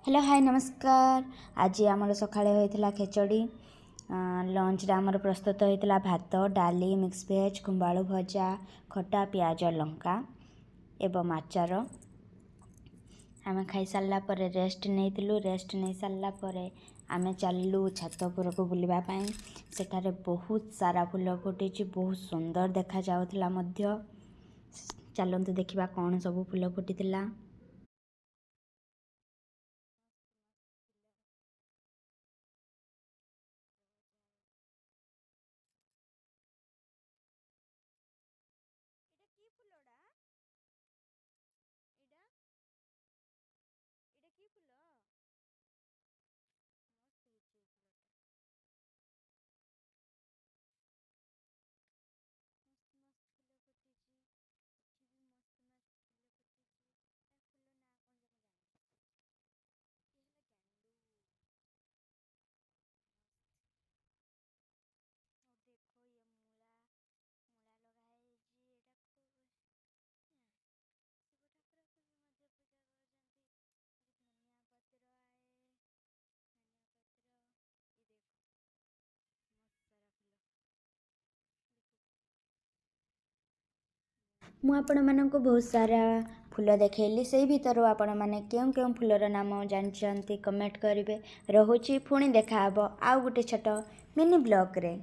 Hello, high, ନମସ୍କାର। ଆଜି ଆମର ସକାଳେ ହୋଇଥିଲା ଖେଚଡ଼ି। ଲଞ୍ଚରେ ଆମର ପ୍ରସ୍ତୁତ ହୋଇଥିଲା ଭାତ, ଡାଲି, ମିକ୍ସ ଭେଜ୍, ଖୁମ୍ବାଳୁ ଭଜା, ଖଟା, ପିଆଜ, ଲଙ୍କା ଏବଂ ଆଚାର। ଆମେ ଖାଇସାରିଲା ପରେ ରେଷ୍ଟ ନେଇଥିଲୁ। ରେଷ୍ଟ ନେଇସାରିଲା ପରେ ଆମେ ଚାଲିଲୁ ଛାତ ଉପରକୁ ବୁଲିବା ପାଇଁ। ସେଠାରେ ବହୁତ ସାରା ଫୁଲ ଫୁଟିଛି, ବହୁତ ସୁନ୍ଦର ଦେଖାଯାଉଥିଲା ମଧ୍ୟ। ଚାଲନ୍ତୁ ଦେଖିବା କ'ଣ ସବୁ ଫୁଲ ଫୁଟିଥିଲା। ମୁଁ ଆପଣମାନଙ୍କୁ ବହୁତ ସାରା ଫୁଲ ଦେଖେଇଲି। ସେଇ ଭିତରୁ ଆପଣମାନେ କେଉଁ କେଉଁ ଫୁଲର ନାମ ଜାଣିଛନ୍ତି, କମେଣ୍ଟ କରିବେ। ରହୁଛି, ପୁଣି ଦେଖାହେବ ଆଉ ଗୋଟେ ଛୋଟ ମିନି ବ୍ଲଗ୍ରେ।